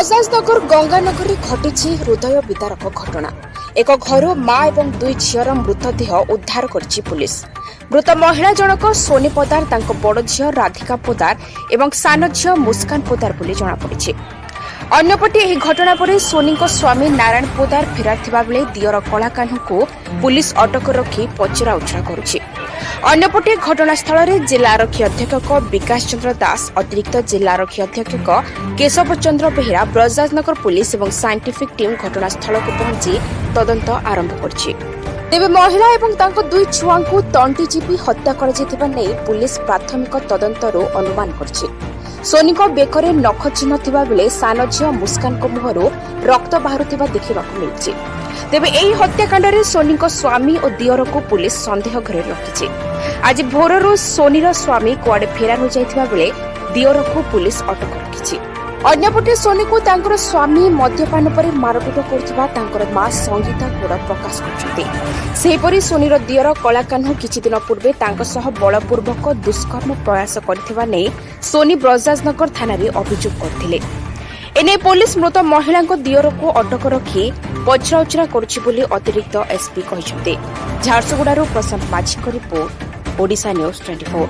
ବ୍ରଜରାଜନଗର ଗଙ୍ଗାନଗରରେ ଘଟିଛି ହୃଦୟ ବିଦାରକ ଘଟଣା। ଏକ ଘରୁ ମା ଏବଂ ଦୁଇ ଝିଅର ମୃତଦେହ ଉଦ୍ଧାର କରିଛି ପୁଲିସ। ମୃତ ମହିଳା ଜଣକ ସୋନି ପୋଦାର, ତାଙ୍କ ବଡ଼ ଝିଅ ରାଧିକା ପୋଦାର ଏବଂ ସାନ ଝିଅ ମୁସ୍କାନ ପୋଦାର ବୋଲି ଜଣାପଡ଼ିଛି। ଅନ୍ୟପଟେ ଏହି ଘଟଣା ପରେ ସୋନିଙ୍କ ସ୍ୱାମୀ ନାରାୟଣ ପୋଦାର ଫେରାର ଥିବାବେଳେ ଦିଅର କଳାକାହ୍ନୁକୁ ପୁଲିସ ଅଟକ ରଖି ପଚରାଉଚରା କରୁଛି। ଅନ୍ୟପଟେ ଘଟଣାସ୍ଥଳରେ ଜିଲ୍ଲା ଆରକ୍ଷୀ ଅଧୀକ୍ଷକ ବିକାଶ ଚନ୍ଦ୍ର ଦାସ, ଅତିରିକ୍ତ ଜିଲ୍ଲା ଆରକ୍ଷୀ ଅଧୀକ୍ଷକ କେଶବ ଚନ୍ଦ୍ର ବେହେରା, ବ୍ରଜରାଜନଗର ପୁଲିସ ଏବଂ ସାଇଣ୍ଟିଫିକ୍ ଟିମ୍ ଘଟଣାସ୍ଥଳକୁ ପହଞ୍ଚି ତଦନ୍ତ ଆରମ୍ଭ କରିଛି। ତେବେ ମହିଳା ଏବଂ ତାଙ୍କ ଦୁଇ ଛୁଆଙ୍କୁ ତଣ୍ଟି ଚିପି ହତ୍ୟା କରାଯାଇଥିବା ନେଇ ପୁଲିସ ପ୍ରାଥମିକ ତଦନ୍ତରୁ ଅନୁମାନ କରିଛି। ସୋନିଙ୍କ ବେକରେ ନଖ ଚିହ୍ନ ଥିବାବେଳେ ସାନ ଝିଅ ମୁସ୍କାନଙ୍କ ମୁହଁରୁ ରକ୍ତ ବାହାରୁଥିବା ଦେଖିବାକୁ ମିଳିଛି। ତେବେ ଏହି ହତ୍ୟାକାଣ୍ଡରେ ସୋନିଙ୍କ ସ୍ୱାମୀ ଓ ଦିଅରକୁ ପୁଲିସ ସନ୍ଦେହ ଘେରରେ ରଖିଛି। ଆଜି ଭୋରରୁ ସୋନିର ସ୍ୱାମୀ କୁଆଡ଼େ ଫେରାର ହୋଇଯାଇଥିବା ବେଳେ ଦିଅରକୁ ପୁଲିସ ଅଟକ ରଖିଛି। ଅନ୍ୟପଟେ ସୋନିକୁ ତାଙ୍କର ସ୍ୱାମୀ ମଦ୍ୟପାନ ପରେ ମାରପିଟ କରୁଥିବା ତାଙ୍କର ମା ସଙ୍ଗୀତା ଗୌଡ଼ ପ୍ରକାଶ କରିଛନ୍ତି। ସେହିପରି ସୋନିର ଦିଅର କଳାକାହ୍ନୁ କିଛିଦିନ ପୂର୍ବେ ତାଙ୍କ ସହ ବଳପୂର୍ବକ ଦୁଷ୍କର୍ମ ପ୍ରୟାସ କରିଥିବା ନେଇ ସୋନି ବ୍ରଜରାଜନଗର ଥାନାରେ ଅଭିଯୋଗ କରିଥିଲେ। ଏନେଇ ପୋଲିସ ମୃତ ମହିଳାଙ୍କ ଦିଅରକୁ ଅଟକ ରଖି ପଚରାଉଚରା କରୁଛି ବୋଲି ଅତିରିକ୍ତ ଏସ୍ପି କହିଛନ୍ତି। ଝାରସୁଗୁଡ଼ାରୁ ପ୍ରଶାନ୍ତ ମାଝୀଙ୍କ ରିପୋର୍ଟ, ଓଡ଼ିଶା ନ୍ୟୁଜ୍ 24।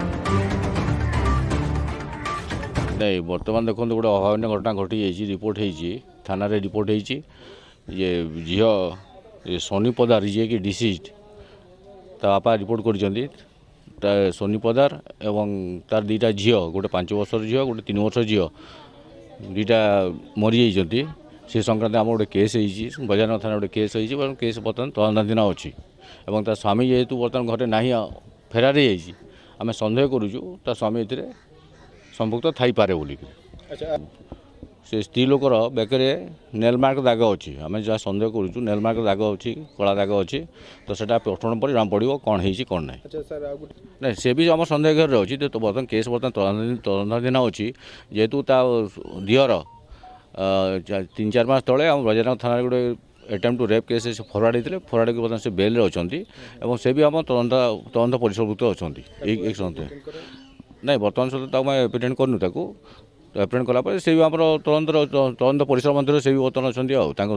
ନାଇଁ, ବର୍ତ୍ତମାନ ଦେଖନ୍ତୁ, ଗୋଟେ ଅଭାବନୀୟ ଘଟଣା ଘଟିଯାଇଛି। ରିପୋର୍ଟ ହେଇଛି, ଥାନାରେ ରିପୋର୍ଟ ହେଇଛି ଯେ ଝିଅ ଏ ସୋନି ପଦାର, ଯିଏକି ଡିସିଜ୍ଡ, ତା ବାପା ରିପୋର୍ଟ କରିଛନ୍ତି। ତା ସୋନି ପଦାର ଏବଂ ତାର ଦୁଇଟା ଝିଅ, ଗୋଟେ 5 ବର୍ଷର ଝିଅ, ଗୋଟେ 3 ବର୍ଷର ଝିଅ, ଦୁଇଟା ମରିଯାଇଛନ୍ତି। ସେ ସଂକ୍ରାନ୍ତରେ ଆମର ଗୋଟେ କେସ୍ ହେଇଛି। ବଜାର ଥାନାରେ ଗୋଟେ କେସ୍ ହେଇଛି ଏବଂ କେସ୍ ବର୍ତ୍ତମାନ ତଦନ୍ତାଧୀନ ଅଛି। ଏବଂ ତା ସ୍ୱାମୀ ଯେହେତୁ ବର୍ତ୍ତମାନ ଘରେ ନାହିଁ, ଫେରାର ହେଇଯାଇଛି, ଆମେ ସନ୍ଦେହ କରୁଛୁ ତା ସ୍ୱାମୀ ଏଥିରେ ସମ୍ପୃକ୍ତ ଥାଇପାରେ ବୋଲିକିରି। ସେ ସ୍ତ୍ରୀ ଲୋକର ବେକରେ ନେଲ୍ ମାର୍କ ଦାଗ ଅଛି। ଆମେ ଯାହା ସନ୍ଦେହ କରୁଛୁ, ନେଲ୍ ମାର୍କ ଦାଗ ଅଛି, କଳା ଦାଗ ଅଛି। ତ ସେଇଟା ପୋଷ୍ଟମର୍ଟମ ପରେ ଜଣାପଡ଼ିବ କ'ଣ ହେଇଛି, କ'ଣ ନାହିଁ। ଆଚ୍ଛା ସାର୍, ଆଉ ଗୋଟେ ନାଇଁ, ସେ ବି ଆମ ସନ୍ଦେହ ଘେରରେ ଅଛି। ତ ବର୍ତ୍ତମାନ କେସ୍ ବର୍ତ୍ତମାନ ତଦନ୍ତାଧୀନ ଅଛି। ଯେହେତୁ ତା ଦିଅର 3-4 ମାସ ତଳେ ଆମ ବ୍ରଜରାଜନଗର ଥାନାରେ ଗୋଟେ ଆଟେମ୍ପ୍ଟ ଟୁ ରେପ୍ କେସ୍ ସେ ଫରୱାର୍ଡ଼ ହେଇଥିଲେ। ଫରୱାର୍ଡ଼ ହେଇକି ବର୍ତ୍ତମାନ ସେ ବେଲ୍ରେ ଅଛନ୍ତି ଏବଂ ସେ ବି ଆମ ତଦନ୍ତ ତଦନ୍ତ ପରିସରଭୁକ୍ତ ଅଛନ୍ତି। ଏଇ ସନ୍ଦେହ ନାଇଁ, ବର୍ତ୍ତମାନ ସୁଦ୍ଧା ତାକୁ ଆମେ ଏପ୍ରିହେଣ୍ଡ କରିନୁ। ତାକୁ ଏପ୍ରିହେଣ୍ଡ କଲା ପରେ ସେ ବି ଆମର ତଦନ୍ତର ତଦନ୍ତ ପରିସର ମଧ୍ୟରେ ସେ ବି ବର୍ତ୍ତମାନ ଅଛନ୍ତି। ଆଉ ତାଙ୍କ